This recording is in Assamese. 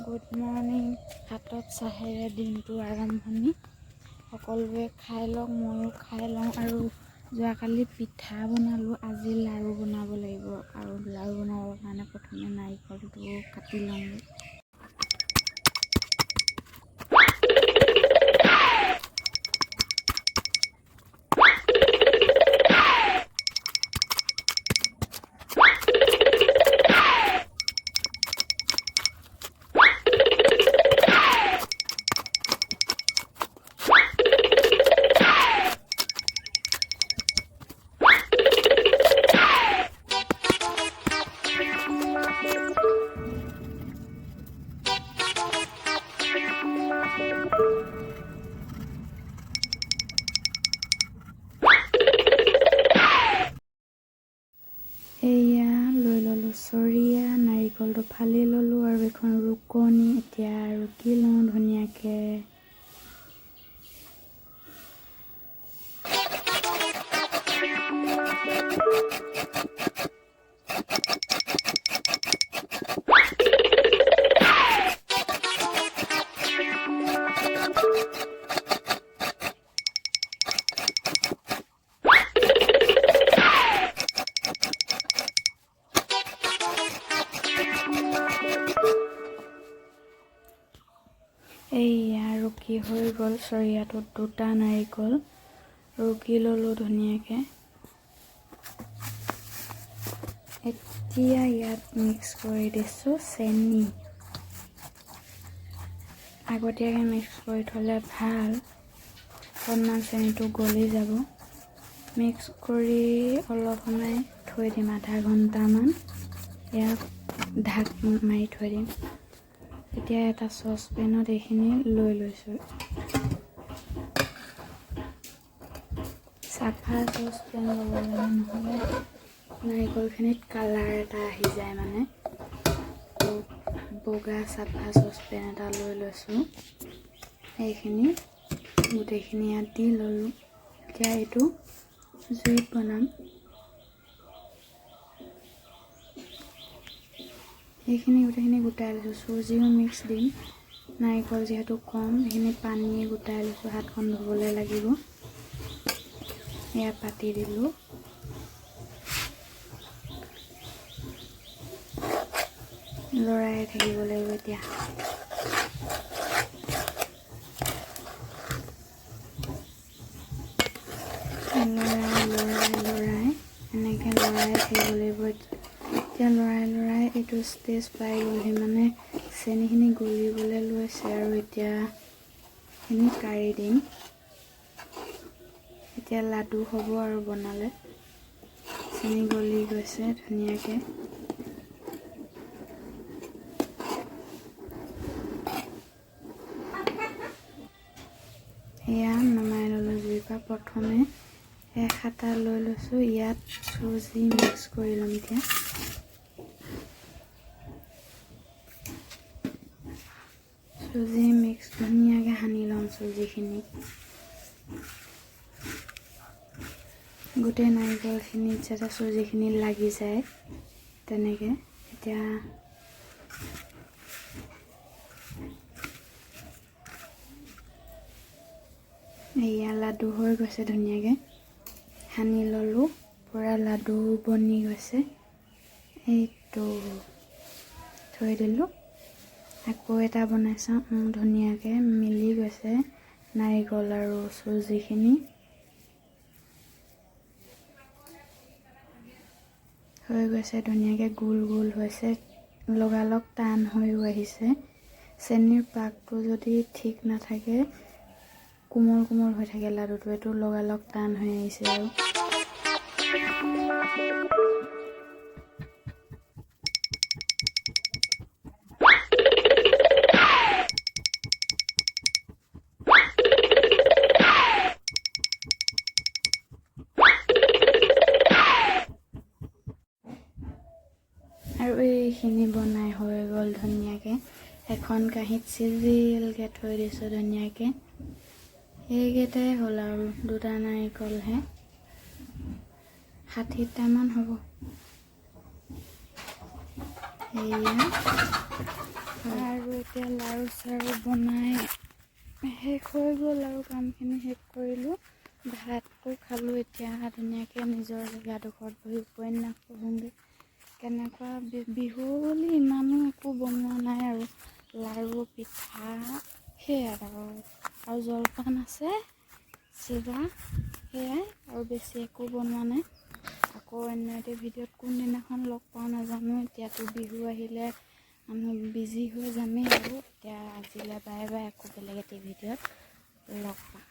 Good morning. হাতত চাহেৰে দিনটো আৰম্ভণি। সকলোৱে খাই লওক, ময়ো খাই লওঁ। আৰু যোৱাকালি পিঠা বনালোঁ, আজি লাড়ু বনাব লাগিব। আৰু লাড়ু বনাবৰ কাৰণে প্ৰথমে নাৰিকলটো কাটি লওঁগৈ। এয়া লৈ ল'লোঁ চৰিয়া, নাৰিকলটো ফালি ল'লোঁ আৰু এখন ৰুকনি। এতিয়া ৰুকি লওঁ ধুনীয়াকৈ। এইয়া ৰুকি হৈ গ'ল। চৰিয়াটোত দুটা নাৰিকল ৰুকি ল'লোঁ ধুনীয়াকৈ। এতিয়া ইয়াত মিক্স কৰি দিছোঁ চেনি। আগতীয়াকৈ মিক্স কৰি থ'লে ভাল, অকণমান চেনিটো গলি যাব। মিক্স কৰি অলপ সময় থৈ দিম, আধা ঘণ্টামান ইয়াক ঢাক মাৰি থৈ দিম। এতিয়া এটা চচপেনত এইখিনি লৈ লৈছোঁ। চাফা চচপেন ল'ব লাগে, নহ'লে নাৰিকলখিনিত কালাৰ এটা আহি যায়। মানে বগা চাফা চচপেন এটা লৈ লৈছোঁ। এইখিনি গোটেইখিনি ইয়াত দি ল'লোঁ। এতিয়া এইটো জুইত বনাম। এইখিনি গোটেইখিনি গোটাই লৈছোঁ। চুজিও মিক্স দিম, নাৰিকল যিহেতু কম, সেইখিনি পানীয়ে গোটাই লৈছোঁ। হাতখন ধুবলৈ লাগিব। এয়া পাতি দিলোঁ। লৰাই থাকিব লাগিব এতিয়া। লৰাই লৰাই লৰাই এনেকৈ লৰাই থাকিব লাগিব। এতিয়া লৰাই লৰাই এইটো ষ্টেজ পাই গ'লহি, মানে চেনিখিনি গলিবলৈ লৈছে। আৰু এতিয়া এইখিনি কাঢ়ি দিম। এতিয়া লাডু হ'ব আৰু বনালে। চেনি গলি গৈছে ধুনীয়াকৈ। এয়া নমাই ল'লোঁ জুইৰ পৰা। প্ৰথমে এহাতা লৈ লৈছোঁ, ইয়াত চুজি মিক্স কৰি ল'ম। এতিয়া চুজি মিক্স ধুনীয়াকৈ সানি ল'ম। চুজিখিনি গোটেই নাৰিকলখিনিত যাতে চুজিখিনি লাগি যায় তেনেকৈ। এতিয়া এয়া লাডু হৈ গৈছে, ধুনীয়াকৈ সানি ল'লোঁ, পূৰা লাডু বনি গৈছে। এইটো থৈ দিলোঁ। আকৌ এটা বনাই চাওঁ। ধুনীয়াকৈ মিলি গৈছে নাৰিকল আৰু চুজিখিনি হৈ গৈছে ধুনীয়াকৈ, গোল গোল হৈছে, লগালগ টান হৈও আহিছে। চেনিৰ পাকটো যদি ঠিক নাথাকে কোমল কোমল হৈ থাকে লাডুটো, এইটো লগালগ টান হৈ আহিছে। আৰু এইখিনি বনাই হৈ গ'ল ধুনীয়াকৈ। এখন কাঁহীত চিজিলকৈ থৈ দিছোঁ ধুনীয়াকৈ। এইকেইটাই হ'ল আৰু দুটা নাৰিকলহে, 60টামান হ'ব। এয়া আৰু এতিয়া লাৰু চাৰু বনাই শেষ হৈ গ'ল আৰু কামখিনি শেষ কৰিলোঁ, ভাতটো খালোঁ। এতিয়া ধুনীয়াকৈ নিজৰ জেগাডোখৰত বহি উপন্যাস পঢ়োঁগৈ। কেনেকুৱা বিহু বুলি ইমানো একো বনোৱা নাই আৰু, লাৰু পিঠা সেয়াই আৰু জলপান আছে, চিৰা, সেয়াই আৰু বেছি একো বনোৱা নাই। আকৌ অন্য এটি ভিডিঅ'ত কোনদিনাখন লগ পাওঁ নাজানো। এতিয়াতো বিহু আহিলে মানুহ বিজি হৈ যামেই আৰু। এতিয়া আজিলৈ বাই বাই, আকৌ বেলেগ এটি ভিডিঅ'ত লগ পাম।